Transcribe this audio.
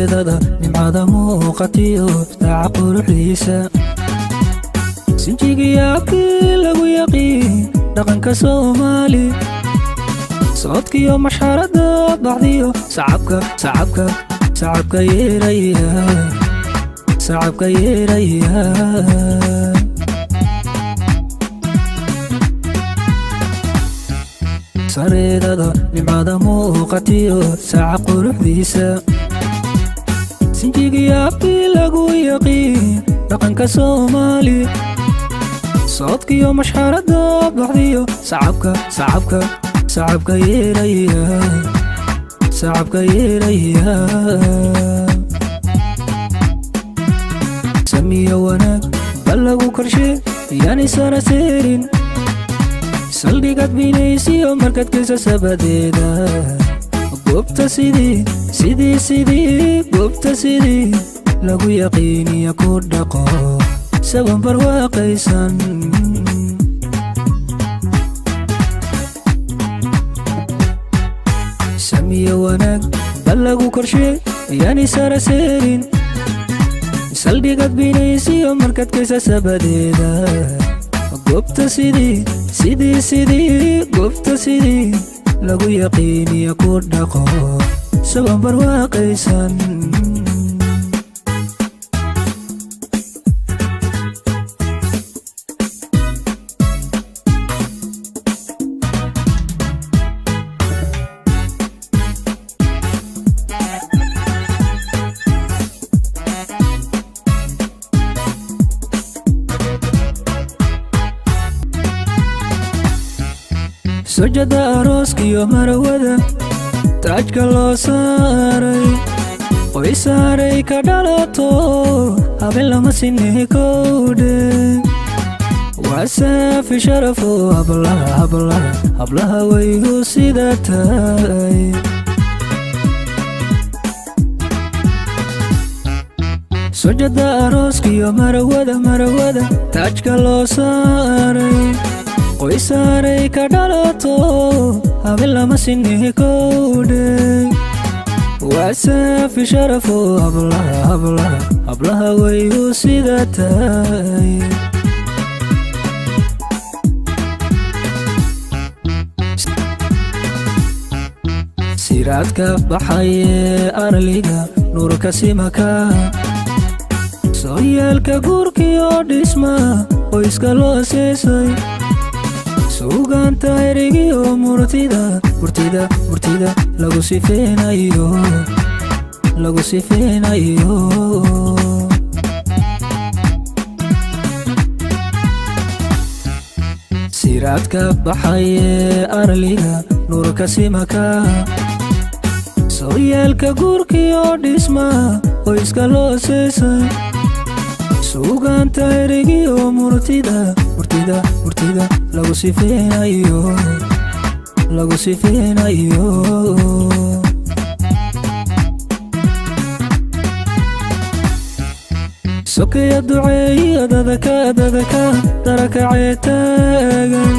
Sareedada nimcada muuqatiyo daaca quruxdiisa, sinjigiyaabkii lagu yaqiin dhaqanka Soomaali, socodkiyo mashxarada baxdiyo sacabka, sacabka, sacabka yeeraya, sacabka yeeraya. Sareedada nimcada muuqatiyo saaca quruxdiisa, sinjigiyaabkii lagu yaqiin dhaqanka Soomaali, socodkiyo mashxarada baxdiyo sacabka, sacabka, sacabka yeeraya, sacabka yeeraya. Samiyo wanaag bal lagu korshe yaani sana seerin, saldhigad binaysiyo markad kesa sabadeeda, goobta sidii, sidii, sidii, goobta sidii lagu yaqiiniya ku dhaqo saban barwaaqaysan. Samiyo wanaag bal lagu korshe yaani sara seerin, saldhigad binaysiyo markad kesa sabadeeda, goobta sidii, sidii, sidii, goobta sidii lagu yaqiiniya ku dhaqo saban barwaaqaysan. Sojada arooskiyo marawada taajka loo saaray, qoysaaray ka dhalato habeen lama sinii kowdhe, waa saafi sharafo hablaha, hablaha, hablaha waygu sida tahay. Sojada arooskiyo marawada, marawada taajka loo saaray, qoysaaray ka dhalato habeen lama sinii kowdhe, waa saafi sharafo hablaha, hablaha, hablaha waygu sida tahay. Siraadka baxaye arliga nuurka simaka, sooyeelka guurkiyo dhisma qoyska loo seesay, suugaanta erigiyo murtida, murtida, murtida lagu sifeynayo, lagu sifeynayo. Siraadka baxaye arliga nuurka simaka, sooyeelka guurkiyo dhisma qoyska loo seesay, suugaanta erigiyo murtida, murtida, murtida lagu sifeynayo, lagu sifeynayo. Sokeya duceeyo dadaka, dadaka darakacee taagan.